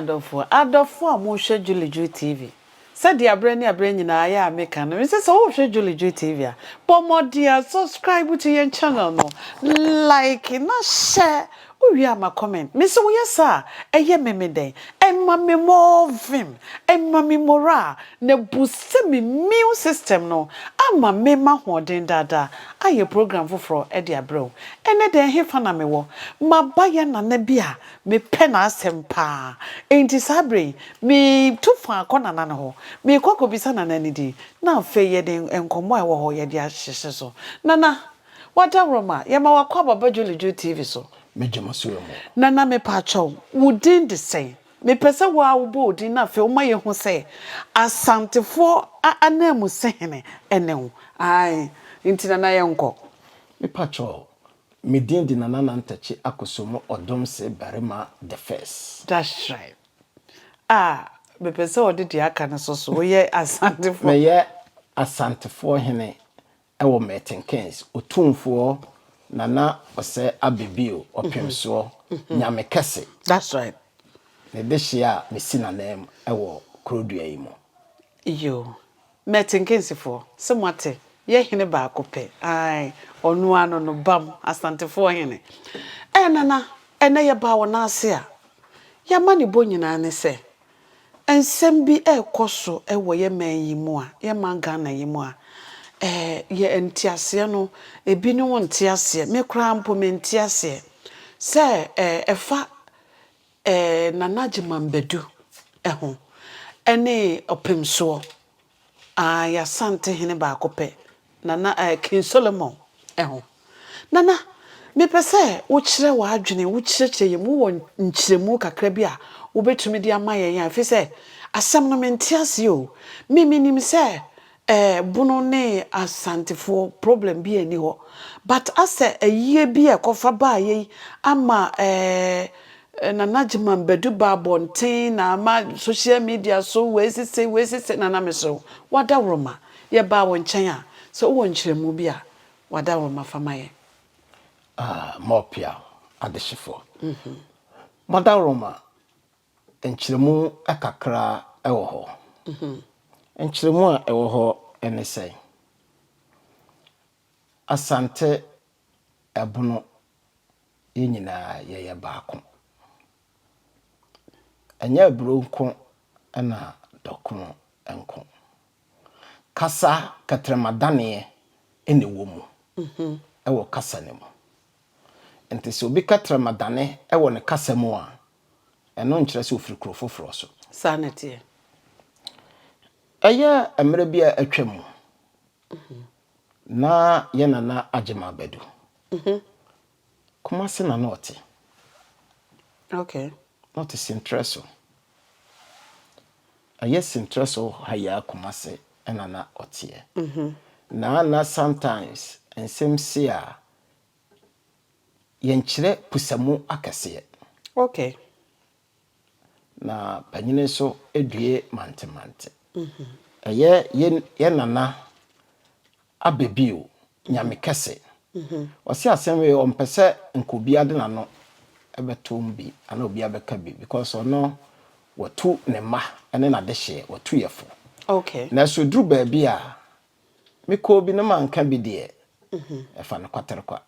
adɔfoɔ, adɔfoɔ a mohwɛ Julie Ju TV, sɛdeɛ aberɛ ne aberɛ nyinaa yɛ a meka no, mesɛ sɛ wohwɛ Julie Ju TV a, bɔ mmɔden a subscribe to yɛn channel no, like na hyɛ, wowie a ma comment. Mesɛ woyɛ saa a, ɛyɛ me me dɛn? Ɛma me more vim, ɛma me morale, na boost me immune system no ama me ma hoɔden daadaa ayɛ program foforɔ de abrɛ wo. Ɛnɛ deɛ ɛhefa na mewɔ? Maba yɛ nana bi a mepɛ n'asɛm paa. Enti saa berɛ yi, metu fa akɔ nana no hɔ. Meekɔ akɔbisa nana no din, na afei yɛde nkɔmmɔ a ɛwɔ hɔ yɛde ahyehyɛ so. Nana, wadaworoma, yɛma wakɔ ababa Julie Ju TV so. Megye mo so mu. Nana mepaakyɛw, wo din de sɛn? Mepɛ sɛ wo a wobɔ wo din na afei woma yɛhu sɛ Asantefoɔ ananmusihene ne wo. Ae, nti nana yɛnkɔ. Mepakyɛw, me din de Nana Nantakyi Akosombo Odomse Barima the First. That's right. Ah, mepɛ sɛ ɔde deɛ aka no so so. Woyɛ Asantefoɔ. Meyɛ Asantefoɔ hene ɛwɔ Milton Keynes, Otumfoɔ Nana Ɔsɛ Abebio Ɔpemsoɔ, Nyame Kɛse. That's right. Ne de hyɛ a mesi n'anan ɛwɔ kurodua yi mu. Yo, Milton Keynesfoɔ, sɛ moate, yɛ hene baako pɛ. Ae, ɔno ano no bam, Asantefoɔ hene. Nana, ɛnɛ yɛbaa wɔ n'ase a, yɛama ne bɔ nyinaa ne sɛ, nsɛm bi ɛrekɔ so ɛwɔ yɛ man yi mu a, yɛ man Ghana yi mu a, yɛ nteaseɛ no, ebinom nte aseɛ, me koraa mpo me nte aseɛ, sɛ ɛfa Nana Agyeman Badu ɛho, ɛne Ɔpemsoɔ, yɛ Asante hene baako pɛ, Nana King Solomon ɛho. Nana, mepɛ sɛ wokyerɛ w'adwene, wokyerɛkyerɛ yɛn mu, wowɔ nkyerɛmu kakra bi a wobɛtumi de ama yɛn a, ɛfiri sɛ asɛm no mente aseɛ o. Me menim sɛ Bono ne Asantefoɔ problem bi ani hɔ. But asɛ ayie bi a ɛkɔfa baayɛ yi ama Nana Agyeman Badu ba abɔnten na ama social media so wei sese wei sese. Nana mesrɛ wo, wadaworoma, yɛbaa wo nkyɛn a, sɛ wowɔ nkyerɛmu bi a, wadaworoma fa ma yɛn. Ah, Mɔpia adehyefoɔ. Madaworoma, nkyerɛmu kakra ɛwɔ hɔ. Nkyerɛmu a ɛwɔ hɔ ne sɛ, Asante Ɛbono yɛn nyinaa yɛyɛ baako. Ɛnyɛ aburo nko ɛna dɔkono nko. Kasa kɛtrɛmadaneɛ ɛna ɛwɔ mu ɛwɔ kasa no mu. Nti sɛ obi kɛtrɛmadane ɛwɔ ne kasa mu a, ɛno nkyerɛ sɛ ofiri kuro foforɔ so. Saa na ɛteɛ. Ɛyɛ mmerɛ bi a atwa mu na yɛ Nana Agyeman Badu. Kumase na na ɔte. Na ɔte Sintrɛ so. Ɛyɛ Sintrɛ so ha yi a Kumase ɛna na ɔteɛ. Na sometimes nsɛm si a yɛnkyerɛ pusamu akɛseɛ. Na panyin nso due mantemante. Ɛyɛ yɛ nana Abebio Nyame Kɛse. Ɔsi asɛm wei ɔmpɛ sɛ nka obiara de n'ano ɛbɛto mu bi anaa obiara bɛka bi because ɔno watu ne mma ne n'adehyeɛ, watu yɛ fo. Nanso duru baabi a mekɔɔ bi na manka bi deɛ, ɛfa no kwaterekwa.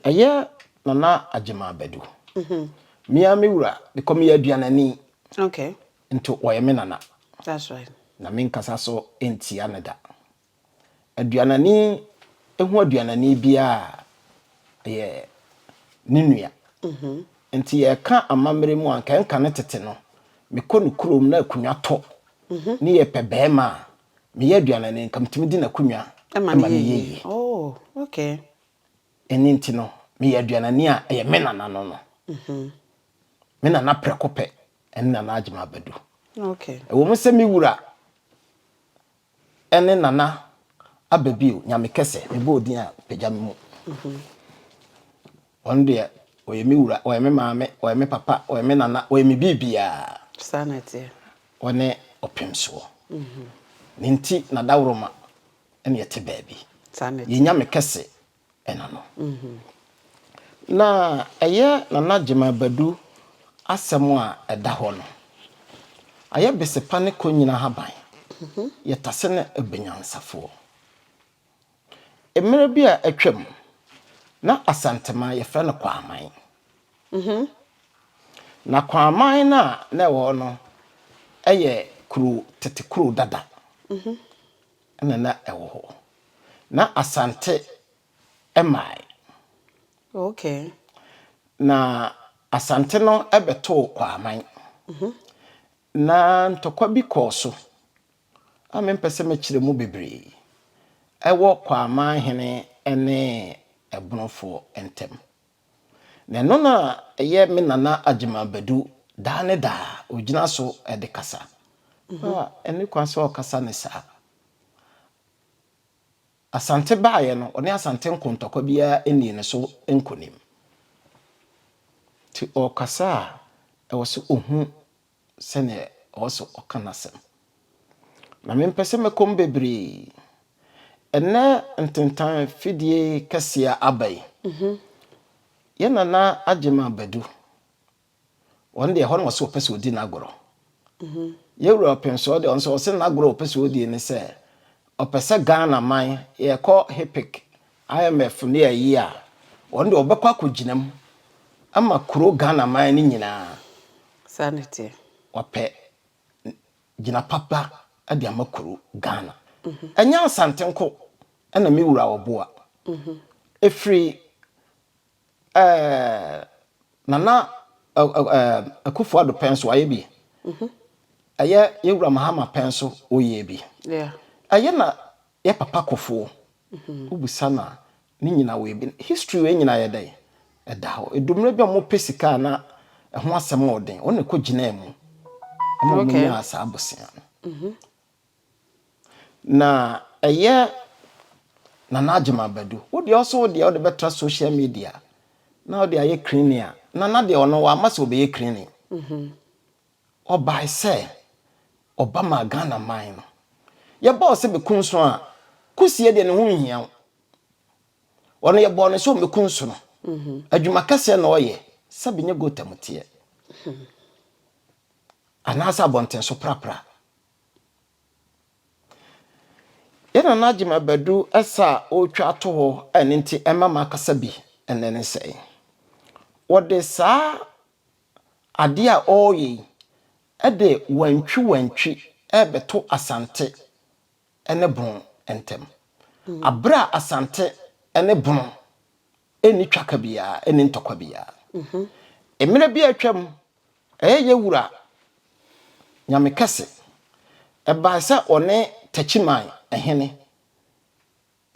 Ɛyɛ Nana Agyeman Badu. Mea me wura, because meyɛ aduanani. Nti ɔyɛ me nana. That's right. Na menkasa so ntia ne da. Aduanani ehu aduanani biara ɛyɛ ne nua. Nti yɛka amammerɛ mu a nka nka ne tete no, mekɔ ne kurom na akonnwa tɔ ne yɛpɛ bɛrima a, meyɛ aduanani nka metumi di n'akonnwa ɛma ɛma ne ne yɛ yɛ yie. yie. Oh, okay. Ɛno nti no, meyɛ aduanani a ɛyɛ me nana no. Me nana prɛko pɛ ɛne Nana Agyeman Badu. Ɛwɔ mu sɛ me wura ɛne Nana Ababio Nyame Kɛse, mebɔ odin a pagya me mu. Ɔno deɛ ɔyɛ me wura, ɔyɛ me maame, ɔyɛ me papa, ɔyɛ me nana, ɔyɛ me biribiara. Saa na ɛteɛ. Ɔne Ɔpemsoɔ. Ne nti Nadaworoma ɛne ɛte baabi. Saa na ɛteɛ. Yɛ Nyame Kɛse ɛna no. Na ɛyɛ Nana Agyeman Badu. Asɛm a ɛda hɔ no, ayɛ besepa ne konyina haban, yɛtase no ɛbɛnyansafoɔ. Mmerɛ bi a atwam, na Asanteman yɛfrɛ no Kwaman. Na Kwaman no a na ɛwɔ hɔ no yɛ kuro, tete kuro dada na na ɛwɔ hɔ. Na Asante mmae. Okay. Na Asante no bɛtoo Kwaman. Na ntɔkwa bi kɔɔ so a mempɛ sɛ mɛkyerɛ mu bebree ɛwɔ Kwaman hene ne Ɛbonofoɔ ntam. Na ɛno na ɛyɛ me nana Agyeman Badu daa ne daa ɔgyina so de kasa. A ɛne kwan sɛ ɔkasa ne saa. Asante baeɛ no, ɔne Asante nko ntɔkwa biara nnii ne so nkonim. Nti ɔrekasa a, ɛwɔ sɛ ɔhu sɛdeɛ ɛwɔ sɛ ɔka n'asɛm. Na mempɛ sɛ mɛkɔ mu bebree. Ɛnnɛ ntentan fidie kɛseɛ aba yi, yɛn Nana Agyeman Badu, Ɔno deɛ ɛhɔ na ɔsɛ ɔpɛ sɛ ɔdi n'agorɔ. Yɛn wura Ɔpɛnsoɔ deɛ ɔno nso ɔsɛ n'agorɔ a ɔpɛ sɛ ɔdi ne sɛ ɔpɛ sɛ Ghana man yɛkɔ HIPC, IMF ne ayi a, ɔno deɛ ɔbɛkɔ akɔgyina mu ama kuro Ghana man no nyinaa. Saa na ɛteɛ. Wapɛ gyina papa de ama kuro Ghana. Ɛnyɛ Asante nko na me wura ɔboa. Ɛfiri Ɛɛ Nana Akufo Addo pɛn so wayɛ bi. Ɛyɛ yɛ wura Mahama pɛn so ɔyɛɛ bi. Ɛyɛ na yɛ papa Kofoɔ wobisa no a ne nyina ɔyɛ bi. History wei nyina yɛ dɛn? Ɛda hɔ. Ɛdu mmerɛ bi a wɔpɛ sika a na ɛho asɛm ɔɔden. Wɔn na ɛkɔ gyinaa mu ma wɔnyaa saa bosea no. Na ɛyɛ Nana Agyeman Badu. Wo deɛ ɔsɛ wo deɛ wode bɛtra social media na wode ayɛ cleaning a, Nana deɛ ɔno wamma sɛ ɔbɛyɛ cleaning. Ɔbae sɛ ɔba maa Ghana man no. Yɛbɔɔ sɛ bɛku nso a, kusie deɛ ne ho nhia wo. Ɔno yɛbɔɔ no sɛ ɔmmɛku nsono. Adwuma kɛseɛ na ɔyɛ sɛ bɛnyɛ gota mu teɛ. Anaasɛ abɔnten so prapra. Yɛn Nana Agyemang Badu ɛsa a ɔretwa ato hɔ a ɛno nti ɛma makasa bi ɛnnɛ ne sɛn? Wɔde saa adeɛ a ɔreyɛ yi de wantwi wantwi rebɛto Asante ne Bono ntam. Aberɛ a Asante ne Bono nni twaka biara, nni ntɔkwa biara. Mmerɛ bi a atwam, ɛyɛ yɛ wura Nyame kɛse, ɛbae sɛ ɔne Takyiman hene,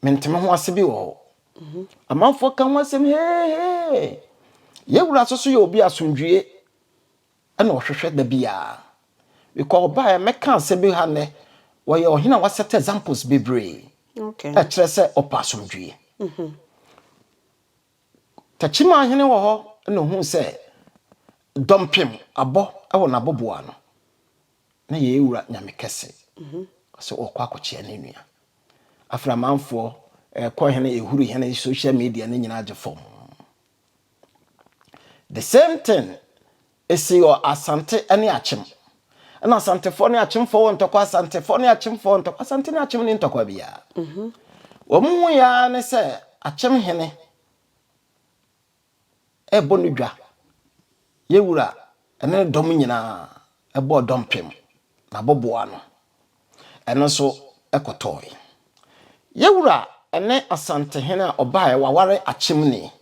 mente-me-ho-ase bi wɔ hɔ. Amanfoɔ ka ho asɛm heehee. Yɛ wura nso so yɛ obi a asomdwie na ɔhwehwɛ da biara. Because ɔbaeɛ, mɛka asɛm bi ha nnɛ, wɔyɛ ɔhene a wasɛte examples bebree a ɛkyerɛ sɛ ɔpɛ asomdwie. Takyiman hene wɔ hɔ na ohuu sɛ dɔmpem abɔ wɔ n'abobow ano. Na yɛn wura Nyame kɛse, ɔsɛ ɔkɔ akɔkyea ne nua. Afei amanfoɔ ɛkɔ hene, ɛhuru hene, social media no nyinaa gye fam. The same thing Esi wɔ Asante ne Akyem. Ɛna Asantefoɔ ne Akyemfoɔ wɔ ntɔkwa, Asantefoɔ ne Akyemfoɔ wɔ ntɔkwa. Asante ne Akyem nni ntɔkwa biara. Wɔn hu yɛ ara ne sɛ Akyem hene ɛrebɔ no dwa. Yɛ wura ɛne ne dɔm nyinaa ɛbɔɔ dɔmpem n'aboboa ano. Ɛno nso ɛkɔtɔɔe. Yɛ wura ɛne Asantehene a ɔbaeɛ waware Akyemni.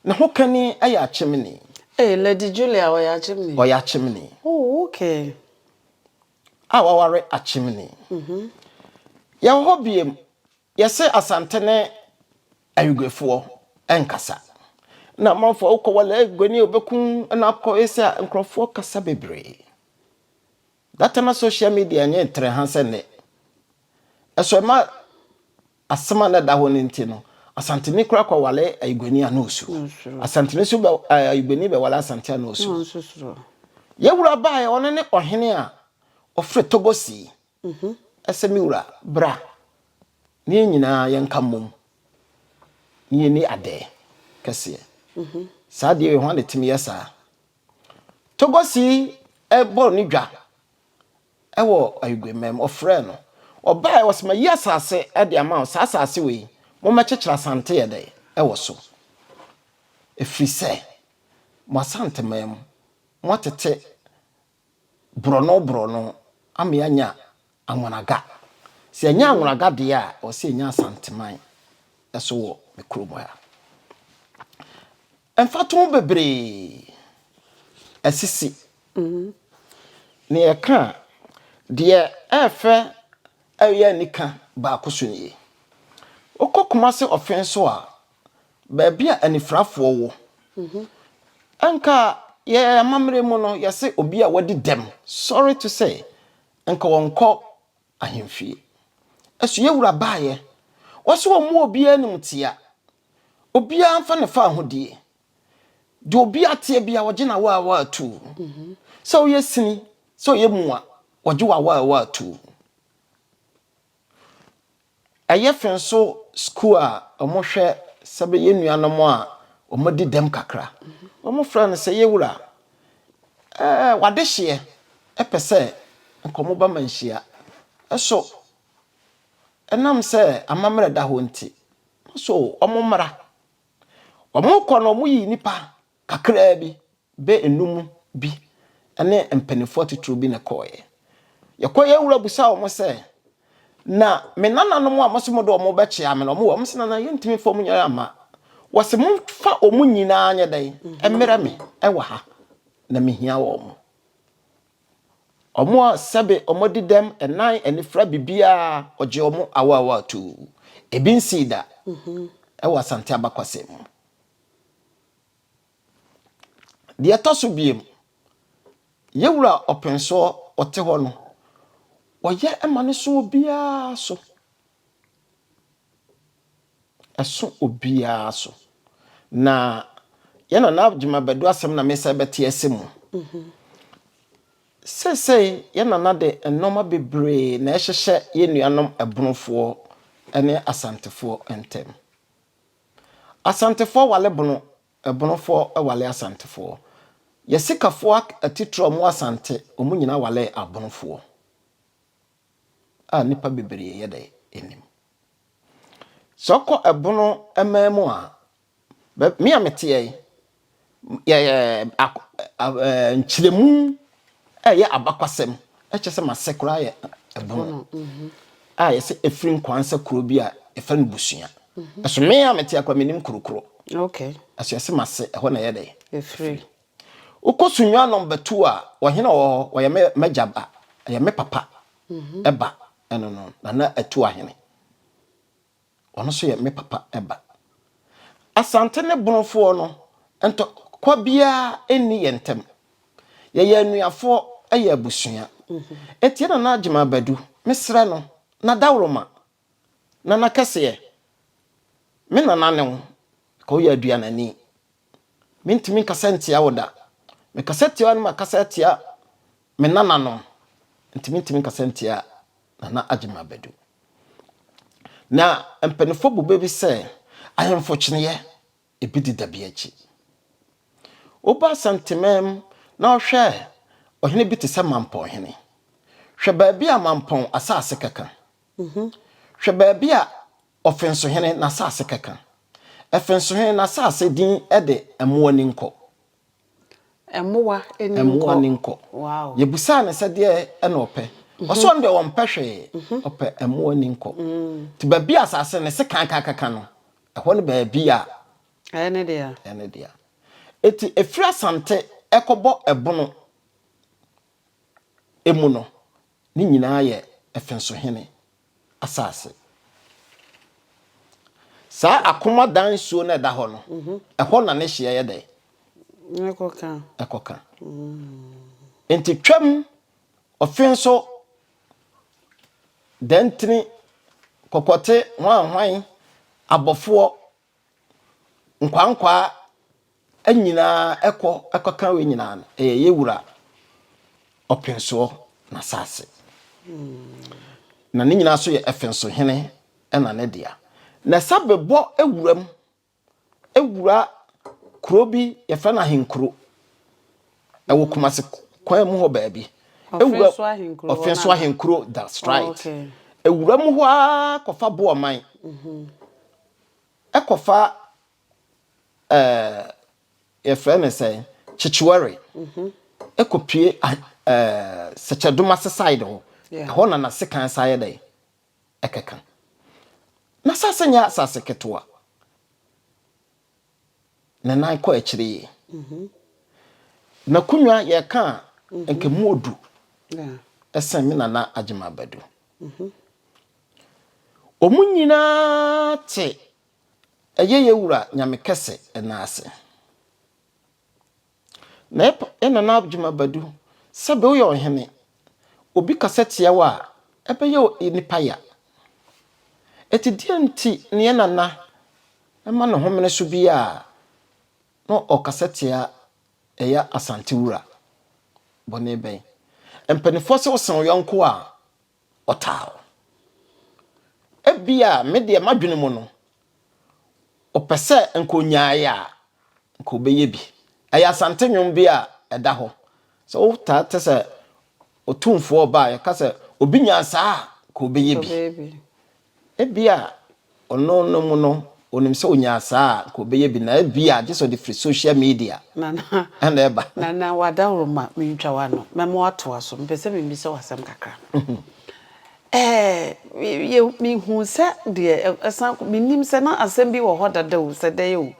Ne ho kani yɛ Akyemni. Ei, Lady Julia ɔyɛ Akyemni? Ɔyɛ Akyemni. Oh, okay. A waware Akyemni. Yɛwɔ hɔ biem, yɛse Asante ne Ayuguefoɔ nkasa. Na amanfoɔ wokɔ wale Ayugueni a ɔbɛku wo, na akɔ ese a nkurɔfoɔ kasa bebree. That time na social media nyɛ ntrɛha sɛ nnɛ. Ɛso ɛma Asɛm a na ɛda hɔ no nti no, Asanteni koraa kɔware Ayiguani a na ɔsuro. Asanteni nso bɛ, Ayiguani bɛware Asante a na ɔsuro. Yɛn wura baeɛ, ɔno ne ɔhene a ɔfrɛ Togo sii sɛ, Me wura, bra na yɛn nyinaa yɛnka mmom na yɛnni adɛɛ kɛseɛ. Saa adeɛ wei, hwan na ɛtumi yɛ saa? Togosi bɔɔ ne dwa wɔ Ayuguemam, ɔfrɛɛ no. Ɔbaeɛ, ɔse mayi asase de ama wo, saa asase wei, mommɛkyekyere Asante yɛ dɛn wɔ so. Ɛfiri sɛ, mo Asanteman mu, moatete borɔno borɔno ama yɛanya Anwonaga. Sɛ yɛanya Anwonaga deɛ a, ɛwɔ sɛ yɛnya Asanteman nso wɔ me kurom ha. Mfatoho bebree asisi. Na yɛka a, deɛ ɛyɛ fɛ ɛyɛ anika baako so nie. Wokɔ Kumasi Ɔfen so a, baabi a anifirafoɔ wɔ, nka yɛn amammerɛ mu no, yɛse obi a wadi dɛm, sorry to say, nka ɔnkɔ ahemfie. Ɛso yɛn wura baeɛ, ɔse ɔmmu obiara animtia, obiara mfa ne fawohodie. Deɛ obiara teɛ biara ɔgye n'awaawaa atuu. Sɛ woyɛ sini, sɛ woyɛ mua, wɔgye w'awaawaa atuu. Ɛyɛ fɛ nso sukuu a wɔhwɛ sɛbe yɛn nuanom a wɔadi dɛm kakra. Wɔfrɛ no sɛ yɛwura, ɛɛ w'adehyeɛ pɛ sɛ nka wɔba manhyia. Ɛso ɛnam sɛ amammerɛ da hɔ nti, so wɔmmra. Wɔkɔ no wɔyi nnipa kakraa bi Bɛ nnum bi ne mpanimfoɔ atitiriw bi na ɛkɔeɛ. Yɛkɔeɛ yɛn wura bisaa wɔn sɛ, Na me nananom a mose mode wɔn rebɛkyea me no, wɔn wɔ? Wɔse, Nana, yɛntumi mfa wɔn nyinaa mma. Wɔse, Momfa wɔn nyinaa nyɛ dɛn? Mmrɛ me wɔ ha, na mehia wɔn. Wɔn a sɛbe wɔadi dɛm, ɛnan, anifira, biribiara, ɔgye wɔn awaawa atuu. Ebi nsii da wɔ Asante abakwasɛm mu. Deɛ ɛtɔ so biom, yɛn wura ɔpensoɔ ɔte hɔ no, ɔyɛ ma no so obiara so. Ɛso obiara so. Na yɛn Nana Gyima Badu asɛm na mesan bɛte ase mu. Seesei yɛn Nana de nnoɔma bebree na ɛhyehyɛ yɛn nuanom Ɛbonofoɔ ne Asantefoɔ ntam. Asantefoɔ wale Bono, Ɛbonofoɔ wale Asantefoɔ. Yɛ sikafoɔ atitire a wɔwɔ Asante, wɔn nyinaa wale Abonofoɔ a nnipa bebree yɛ dɛ nim. Sɛ wokɔ Ɛbono man mu a, me a meteɛ yi, yɛ nkyerɛmu a ɛyɛ abakwasɛm kyerɛ sɛ m'ase koraa yɛ ɛbono a yɛsɛ ɛfiri Nkwansa kuro bi a yɛfrɛ no Busua. Ɛso me a mete akora menim kuro korɔ. Ɛso yɛsɛ m'ase ɛhɔ na ɛyɛ dɛ ɛfiri. Wokɔ Sunyuanom bɛtu a ɔhene a ɔwɔ hɔ ɔyɛ me m'agya ba, ɛyɛ me papa ɛba ɛno no Nana Atuahene. Ɔno nso yɛ me papa ba. Asante ne Bonofoɔ no, ntɔkwa biara nni yɛn ntam. Yɛyɛ anuafoɔ, yɛ abusua. Enti yɛn Nana Agyemang Badu, mesrɛ no, Nadaworoma, Nana Kɛseɛ, me nana ne wo, ka woyɛ aduanani. Mentumi nkasa ntia wo da. Mekasa tia wo a na makasa atia me nananom. Nti mentumi nkasa ntia Nana Agyemang Badu. Na mpanimfoɔ bu bɛ bi sɛ, ahemfo kyeneɛ, ebi di dabi akyi. Woba Asanteman na wohwɛ ɔhene bi te sɛ Mampɔn hene. Hwɛ baabi a Mampɔn asase kɛka. Hwɛ baabi a Ɔfensohene n'asase kɛka. Ɛfensohene n'asase din de Mmoaninkɔ. Mmoa ani nkɔ. Mmoa ani nkɔ. Wow. Yɛbisaa no sɛ deɛ ɛna ɔpɛ. Ɔsɛ ɔno deɛ ɔmpɛ hwee. Ɔpɛ mmoa ani nkɔ. Nti baabi a asase no se kankakaka no, ɛhɔ ne baabi a. Ɛyɛ ne dea. Ɛyɛ ne dea. Eti ɛfiri Asante ɛkɔbɔ Ɛbono mu no, ne nyinaa yɛ Ɛfensohene asase. Saa akoma dan nsuo no a ɛda hɔ no, ɛhɔ na ne hyeɛ yɛ dɛn? Ɛkɔka. Ɛkɔka. Nti twam ɔfe nso dɛntini, kɔkɔte, hwanhwan, abɔfoɔ, nkwankwaa nyinaa ɛkɔ ɛkɔka wei nyinaa no, ɛyɛ yɛ wura ɔpensoɔ n'asase. Na ne nyinaa nso yɛ ɛfensohene ɛna ne dea. Na ɛsa bɛbɔ wuram, ɛwura Kuro bi yɛfrɛ no Ahenkuro. Ɛwɔ Kumasi kwan mu hɔ baabi. Ɔfin so Ahenkuro. Ɔfin so Ahenkuro, that's right. Ewura mu hɔ ara kɔfa Boɔman. Ɛkɔfa yɛfrɛ no sɛ Kyekyewɛre. Ɛkɔpie Sɛkyɛdomase side hɔ. Ɛhɔ na n'asekan sa yɛ dɛ ɛkɛka. N'asase nyɛ asase ketewa. Ne nan kɔ akyire yie. N'akonnwa yɛka a, nka mu odu ɛsɛn me nana Agyeman Badu. Wɔn nyinaa te ɛyɛ yɛ wura Nyame kɛse nan ase. Na yɛ nana Agyeman Badu, sɛbe woyɛ ɔhene, obi kasa tia wo a, ɛbɛyɛ nipa ya. Eti deɛ nti ne yɛ nana ɛma ne homene so bi a na ɔkasa tia ɛyɛ Asante wura? Bɔne bɛn? Mpanimfoɔ sɛ wosen wo yɔnko a, ɔtaa wo. Ebia me deɛ m'adwene mu no, ɔpɛ sɛ nka onyaeɛ a, nka ɔbɛyɛ bi. Ɛyɛ Asante nnwom bi a ɛda hɔ. Sɛ wotaa te sɛ otumfoɔ ba a, yɛka sɛ obi nyaa saa a, nka ɔbɛyɛ bi. Ebia ɔno no mu no, onim sɛ onyaa saa a, nka ɔbɛyɛ bi. Na ebia gye sɛ ɔde firi social media Nana, ɛna ɛba. Nana Wadaworoma, mentwa w'ano. Mɛma woatoa so. Mepɛ sɛ memmisa wo asɛm kakra. Mehu sɛ deɛ ɛsan menim sɛ na asɛm bi wɔ hɔ dada o, sɛ dɛn o.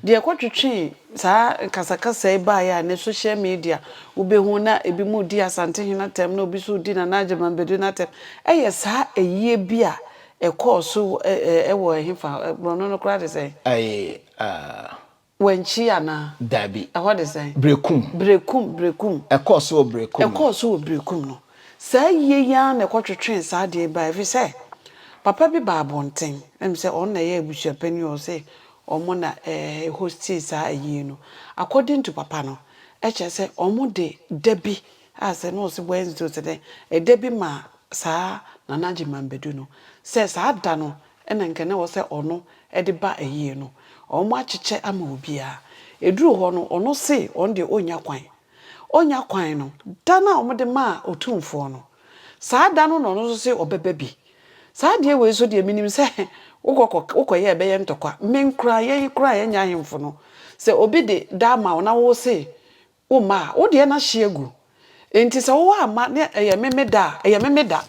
Deɛ ɛkɔtwetwee saa kasakasa yi baeɛ a ne social media wobɛhu na ebi mu di Asantehene atɛm na obi nso di Nana Agyeman Badu no atɛm, ɛyɛ saa ayie bi a ɛkɔɔ so ɛwɔ ɛhefa, borɔno no koraa de sɛn? Ɛyɛ Wankyi anaa? Dabi. Ɛhɔ de sɛn? Berekum. Berekum, Berekum. Ɛkɔɔ so wɔ Berekum no. Ɛkɔɔ so wɔ Berekum no. Saa yie yi ara na ɛkɔtwetwee saa adeɛ yi baeɛ, ɛfiri sɛ papa bi baa abɔnten, ɛm sɛ ɔno na ɛyɛ abusuapanin o, ɔse wɔn na ɛhostii saa ayie no. According to papa no, ɛkyerɛ sɛ wɔde da bi a sɛ na ɔse Wednesday o sɛ dɛn, ɛda bi maa saa Nana Agyeman Badu no, sɛ saa da no na nka na ɛwɔ sɛ ɔno de ba ayie no. Wɔakyekyɛ ama obiara. Ɛduruu hɔ no, ɔno se ɔno deɛ ɔnnya kwan. Ɔnnya kwan no, da no a wɔde maa Otumfoɔ no, saa da no na ɔno nso se ɔbɛba bi. Saa adeɛ wei nso deɛ menim sɛ wokɔ kɔ wokɔyɛ a ɛbɛyɛ ntɔkwa. Me koraa, yɛn koraa a yɛnyɛ ahemfo no, sɛ obi de da ama wo na wose womma a, wo deɛ no ahye agu. Enti sɛ wo amma na ɛyɛ me me da a, ɛyɛ me me da.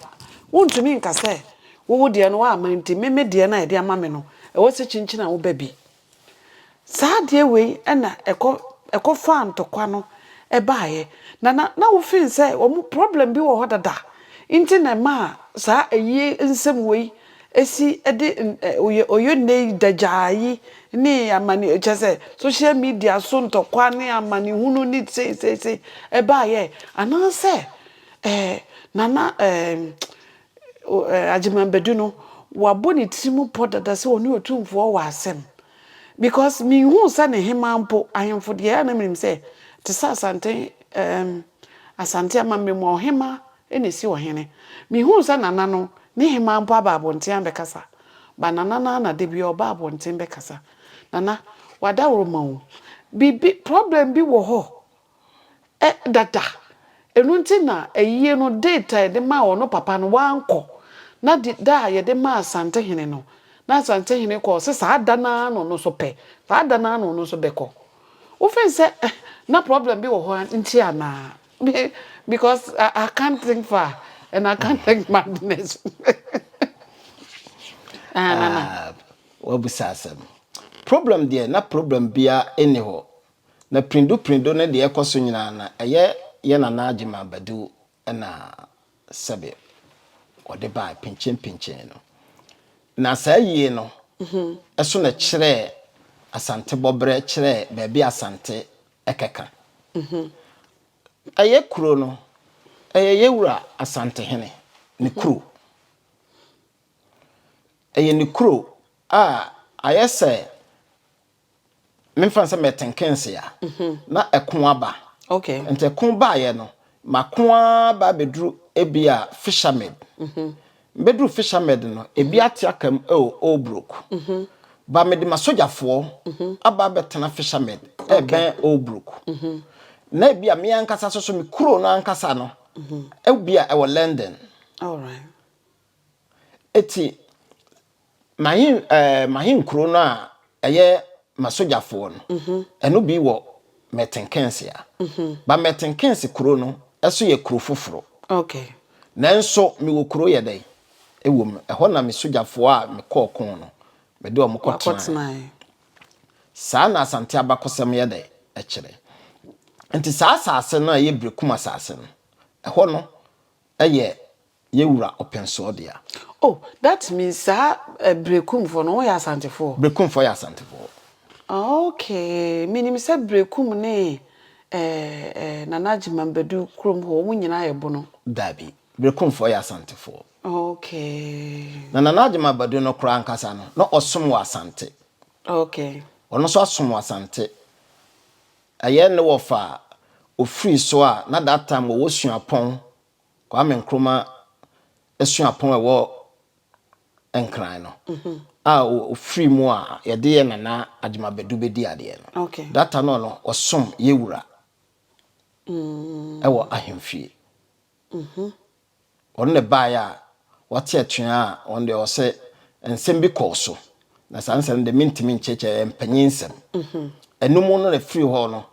Wontumi nka sɛ wo wo deɛ no woamma nti me me deɛ no a yɛde ama me no, ɛwɔ sɛ kyinkyin a woba bi. Saa adeɛ wei na ɛkɔ ɛkɔfaa ntɔkwa no baeɛ. Na na na wo feel sɛ wɔn problem bi wɔ hɔ dada nti na ɛmaa saa ayie nsɛm wei si de oyɛ oyɛ nnɛ yi dagyaa yi ne amane kyerɛ sɛ social media so ntɔkwa ne amanehunu ne sei sei sei ɛbaeɛ anaasɛ ɛɛ Nana ɛɛ Agyeman Badu no wabɔ ne tiri mu pɔ dada sɛ ɔne Otumfoɔ wɔ asɛm because menhuu sɛ ne hemaa mpo ahemfo deɛ a na menim sɛ te sɛ Asante ɛɛm Asante amammerɛ mu ɔhemaa na esi ɔhene. Mihuu sɛ Nana no ne hemaa mpo aba abɔnten abɛkasa. But Nana no ara na da biara ɔba abɔnten bɛkasa. Nana, w'adaworoma o, biribi, problem bi wɔ hɔ ɛ, dada. Ɛno nti na ayie no, date a yɛde maa ɔno papa no, wankɔ. Na de, da a yɛde maa Asantehene no, na Asantehene kɔ, ɔse saa da no ara na ɔno nso pɛ. Saa da no ara na ɔno nso bɛkɔ. Wo feel sɛ na problem bi wɔ hɔ nti anaa? Because I can't think far and I can't think madness. Ah, Nana. Ah, wabusa asɛm. Problem deɛ, na problem biara nni hɔ. Na pirindo pirindo ne deɛ ɛkɔ so nyinaa na ɛyɛ yɛ Nana Agyeman Badu na sɛbe ɔde bae pinkyen pinkyen no. Na saa yie no so na ɛkyerɛɛ Asante bɔberɛ, kyerɛɛ baabi a Asante kɛka. Ɛyɛ kuro no, ɛyɛ yɛ wura Asantehene ne kuro. Ɛyɛ ne kuro a ayɛ sɛ memfa no sɛ mɛtenkense a, na ɛko aba. Nti ɛko baeɛ no, mako ara ba abɛduru ebi a Fishermaid. Mbɛduru Fishermaid no, ebi ate aka mu ɛwɔ Old Brook. Ba mede m'asogyafoɔ aba abɛtena Fishermed ɛbɛn Old Brook. Na ebia me ankasa so so me kuro no ankasa no, ebia ɛwɔ London. Eti Mahen ɛɛ mahenkuro no a ɛyɛ m'asogyafoɔ no, ɛno bi wɔ Milton Keynes a. Ba Milton Keynes kuro no ɛso yɛ kuro foforɔ. Nanso mewɔ kuro yɛ dɛn? Ɛwɔ mu. Ɛhɔ na me sogyafoɔ a mekɔɔ ko no, mede wɔn kɔtenaeɛ. Saa na Asante abakɔsɛm yɛ dɛn? Ɛkyerɛ. Nti saa asase no a ɛyɛ Berekum asase no, ɛhɔ no yɛ Yɛ wura ɔpɛnsoɔ dea. Oh that means saa Berekumfoɔ no wɔn yɛ Asantefoɔ? Berekumfoɔ yɛ Asantefoɔ. Okay, menim sɛ Berekum ne eh, eh, Nana Agyeman Badu kurom hɔ wɔn nyinaa yɛ Bono. Daabi, Berekumfoɔ yɛ Asantefoɔ. Okay. Na Nana Agyeman Badu no koraa ankasa no, na ɔsom wɔ Asante. Okay. Ɔno nso asom wɔ Asante. Ɛyɛ ne wɔfa a ɔfiri so a na that time wɔwɔ Suapɔn Kwame Nkrumah Asuapɔn a ɛwɔ Nkran no a ɔfiri mu a yɛde yɛ Nana Agyemang Badu bɛdi adeɛ no, that time no ɔno ɔsom yɛ wura wɔ ahemfie. Ɔno na ɛbaeɛ a wate atua a ɔno deɛ ɔsɛ nsɛm bi kɔɔ so na saa nsɛm no deɛ mentumi nkyerɛkyerɛ ɛyɛ mpanyin nsɛm. Ɛno mu no na ɛfiri hɔ no